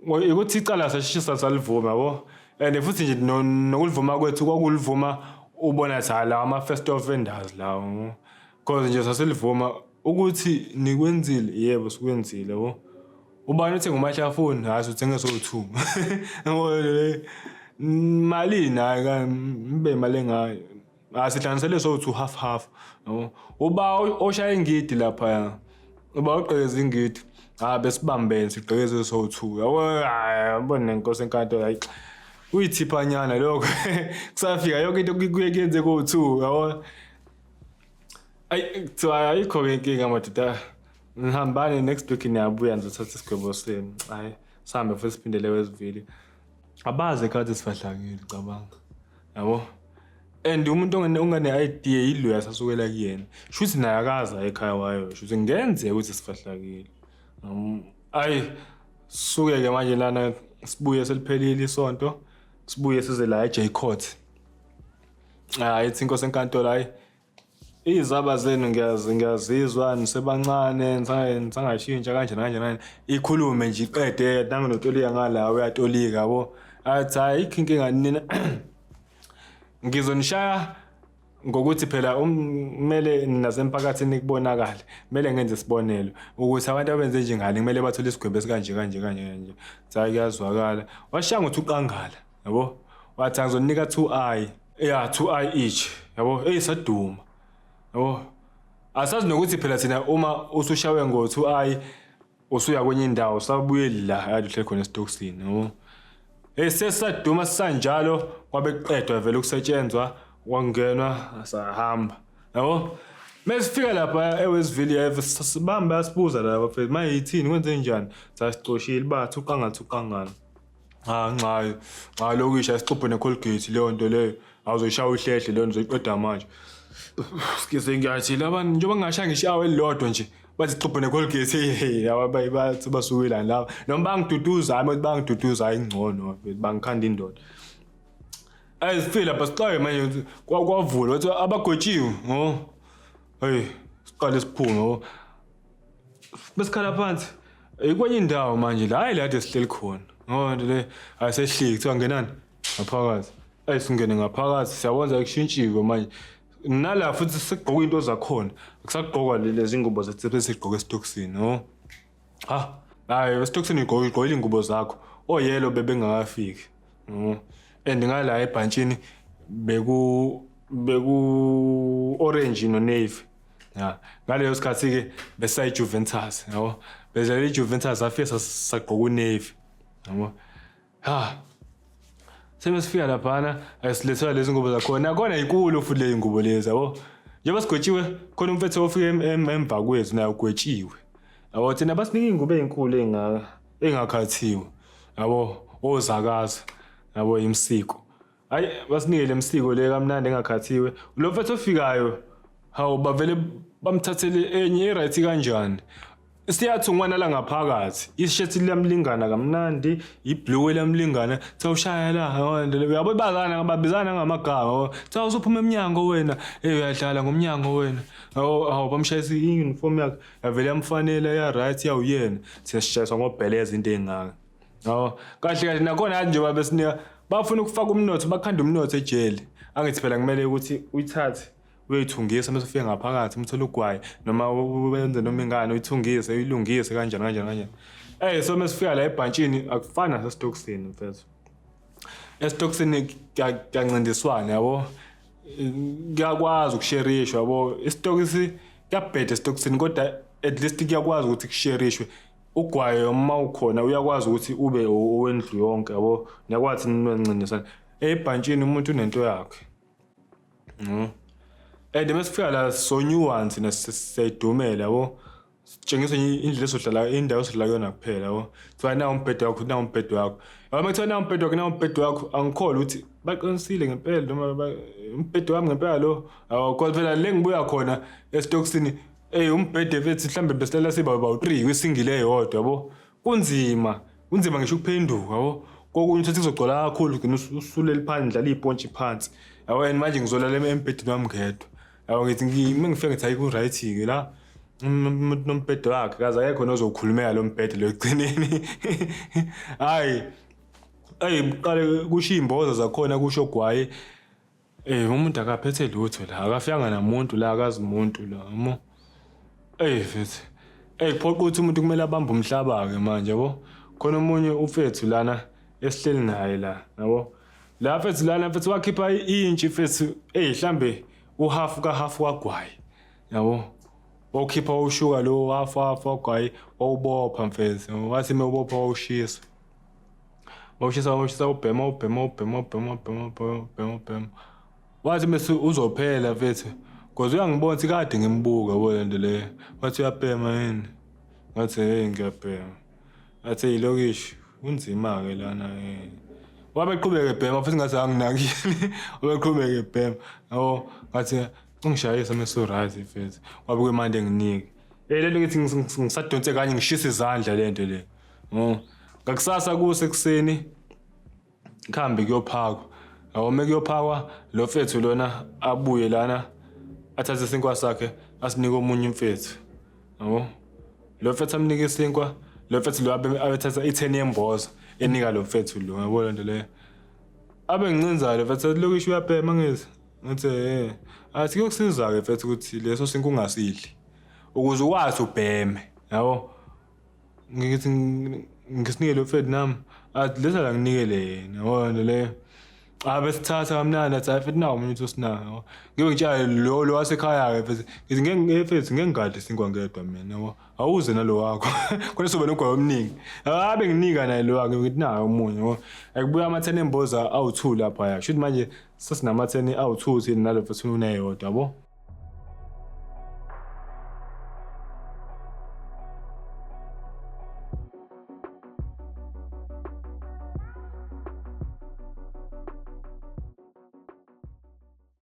Ukuthi icala sashishisa salivuma yabo, and futhi nje nokulivuma kwethu kwakulivuma ubona ukuthi hayi lawa ama-first offenders lawo, cause nje sasilivuma ukuthi nikwenzile, yebo sikwenzile yabo. Ubani uthenga umahlafuni? Hhayi, sithenge sowu-two. Malini? Hhayi, ibe imali engayo. Asihlanganisele sowu-two, half half yabo. Uba oshaya ingidi laphaya, uba ugqekeza ingidi, ha besibambene sigqekeze sowu-two yabo. Hhayi, yabona nenkosi enkantolo, hayi kuyithiphanyana lokho, kusafika yonke into kuye kuyenze kowu-two yabo. Ayi, kuthiwa ayikho-ke inkinga madoda, nihambani next week niyabuya nizothatha isigwebo senu. Hhayi, sihambe futhi siphindele Westville. Abazi ekhathi sifahlakile, cabanga yabo. And umuntu ongane-idea yiloya sasukela kuyena, shuthi naye akaza ekhaya wayo, shuthi kungenzeka ukuthi sifahlakile. Ayi, sisuke-ke manje lana sibuye seliphelile isonto, sibuye size la e-J Court. Hayi, ithi inkosi enkantolo, hayi, izaba zenu ngiyazizwa, nisebancane, nisangashintsha kanje kanje kanje, ikhulume nje iqede nanginotolika ngala uyatolika yabo. Athi hayi, ikho inkinga nina, ngizonishaya ngokuthi phela kumele nasemphakathini kubonakale, kumele ngenze isibonelo ukuthi abantu abenze njengani kumele bathole isigwebo esikanje kanje kanje kanje. Hayi, kuyazwakala. Washaya ngokuthi uqangala yabo, wathi angizonika 2 eye, yeah, 2 eye each yabo. Hey, saduma yabo, asazi nokuthi phela thina uma usushawe ngo 2 eye usuya kwenye indawo, usabuyeli la kade uhleli khona esitokisini yabo. Hey, sesaduma sisanjalo, kwabe kuqedwa vele ukusetshenzwa, kwangenwa sahamba yabo. Mesifika lapha eWestville sibamba yasibuza la bafethu, maye yithini, kwenze njani? Sasicoshile bathi uqangathi uqangala. Ha, ncayo nca lokisha isixubho ne-Colgate, leyo nto leyo awuzoyishaya uhlehle, leyo nto uzoyiqeda manje. Sikize ngiyathi laba njengoba ngingashaya ngisho i-hour elilodwa nje, bathi ixubho ne-Colgate, bathi basukelani laba, noma bangiduduza, hayi bangiduduza, hayi ngcono bangikhanda indoda. Ayi, sifike lapha sixake manje, kwavulwa, wathi abagwetshiwe ngo, hey, siqale siphume ngo besikhala phansi kwenye indawo manje la, hayi la kade sihleli khona ngoba nto le ayisehliki, kuthiwa ngenani ngaphakathi. Ayi, singene ngaphakathi, siyabona kushintshiwe manje nala futhi sigqoka into zakhona, akusagqokwa lezi ngubo zethu besigqoka esitokisini no. Ha, hayi, esitokisini ugqoka ugqoka iy'ngubo zakho, oyelo bebengakafiki no, and ngala ebhantshini beku orange no navy ya. Ngaleyo sikhathi-ke besayi-Juventus yabo, bedlala i-Juventus, afike sagqoka u-navy yabo. Ha, sebesifika laphana asilethela lezi ngubo zakhona, nakhona inkulu futhi lezi ngubo lezi yabo. Njengoba sigwetshiwe khona umfethu ofike emva kwethu naye ugwetshiwe yabo, thina basinika iy'ngubo ey'nkulu ey'ngaka ey'ngakhathiwe yabo, ozakaza yabo imsiko. Hayi, basinike le msiko le kamnandi engakhathiwe. Lo mfethu ofikayo, hawu, bavele bamthathele enye i-right kanjani? Siyathungwa nala ngaphakathi, ishethi liyamlingana kamnandi, ibhluwe liyamlingana, kuthiwa ushaya la, uyabo, bazana babizana ngamagama, kuthiwa usuphuma emnyango wena, hey, uyadlala ngomnyango wena. Hawu hawu, bamshayisa i-uniform yakhe yavele yamfanela, ya-right, yawuyena. Thina sishayiswa ngobheleza into ey'ngaka. Yabo, kahle kahle nakhona hayi, njengoba besinika bafuna ukufaka umnotho, bakhanda umnotho ejele. Angithi phela kumele ukuthi uyithathe uyoyithungisa mase ufike ngaphakathi, umthole ugwayi noma wenze noma ingane, uyithungise uyilungise kanjani kanjani kanjani. Eh, so mesifika la ebhantshini akufani nasesitokisini mfethu. Esitokisini kuyancindiswana yabo, kuyakwazi ukusherishwa yabo. Isitokisi kuyabheda esitokisini, kodwa at least kuyakwazi ukuthi kusherishwe ugwayo, uma ukhona uyakwazi ukuthi ube owendlu yonke yabo, niyakwazi ninwancindisana. Ebhantshini umuntu unento yakhe. And mesifika la sonyuwa thina siyayidumela yabo, sitshengisa indlela esodlala, indawo esodlala kuyona kuphela yabo. Kuthiwa nawu umbhedo wakho, nawu umbhedo wakho yabo. Uma kuthiwa nawu umbhedo wakho, nawu umbhedo wakho, angikholwa ukuthi baqinisile ngempela noma umbhedo wami ngempela lo yabo, kodwa phela le ngibuya khona esitokisini, ey, umbhede mfethu mhlambe besilala siba bawu-3 kwisingile eyodwa yabo. Kunzima, kunzima ngisho ukuphenduka yabo. Kokunye uthathe kuzogcwala kakhulu, ugcine usulele phandle, dlala iy'pontshi phansi yabo. And manje ngizolala embhedeni wami ngedwa yabo. Ngithi uma ngifika ngithi hayi, ku-right-ke la. Umuntu nombhedo wakhe kaze akekho nozokhulumela lo mbhedo lo ekugcineni. Hayi. Eyi qale kusho iy'mboza zakhona kusho gwayi. Umuntu akaphethe lutho la, akafikanga namuntu la, akazi muntu la, yabo. Eyi mfethu, eyi kuphoqa ukuthi umuntu kumele abambe umhlaba-ke manje yabo. Khona omunye umfethu lana esihleli naye la, yabo. La mfethu lana mfethu wakhipha i-intshi mfethu, eyi mhlambe uhafu kahafu wagwayi, yabo. Wawukhipha wawushuka lo hafu hafu wagwayi wawubopha mfethu, wathi uma ubopha wawushisa. Wawushisa wawushisa ubhema ubhema ubhema ubhema ubhema ubhema ubhema. Wathi mese uzophela mfethu. Cause uyangibona ukuthi kade ngimbuka yabo le nto leyo. Wathi uyabhema yini? Ngathi hey ngiyabhema. Ngathi hey lokishi kunzima-ke lana eh. Wabe eqhubeka ebhema futhi ngathi anginakile. Wabe eqhubeka ebhema. Yabo ngathi ungishayisa mese u-right mfethu. Wabe kuyimanje enginike. Eh le nto ngithi ngisadonse kanye ngishisa izandla le nto le. Oh. Ngakusasa kuse ekuseni kuhambe kuyophakwa. Yabo uma kuyophakwa lo mfethu lona abuye lana athathe isinkwa sakhe asinike omunye umfethu. Yabo? Lo mfethu amnike isinkwa, lo mfethu lo abe abethatha itheni yemboza enika lo mfethu lo. Yabo le nto leyo. Abe ngincinzayo lo mfethu lokisho uyabhema ngithi. Ngathi eh athi kuyokusiza-ke mfethu ukuthi leso sinkwa ungasidli ukuze ukwazi ubheme. Yabo? Ngithi ngisinike lo mfethu nami athi lesa la nginikele yena yabona leyo. Cha besithatha kamnandi athi hayi mfethu nawu omunye uthi usinawo. Ngibe ngitshela lo lo wasekhaya-ke mfethu ngithi ngeke mfethu ngeke ngigadle isinkwa ngedwa mina yabo. Awuze nalo wakho. Khona soba nogwayi omningi. Abe nginika naye lo wakhe ngithi nawo omunye yabo. Akubuya amatheni emboza awu-2 laphaya. Shuthi manje sesinamatheni awu-2 thina nalo mfethu uneyodwa yabo.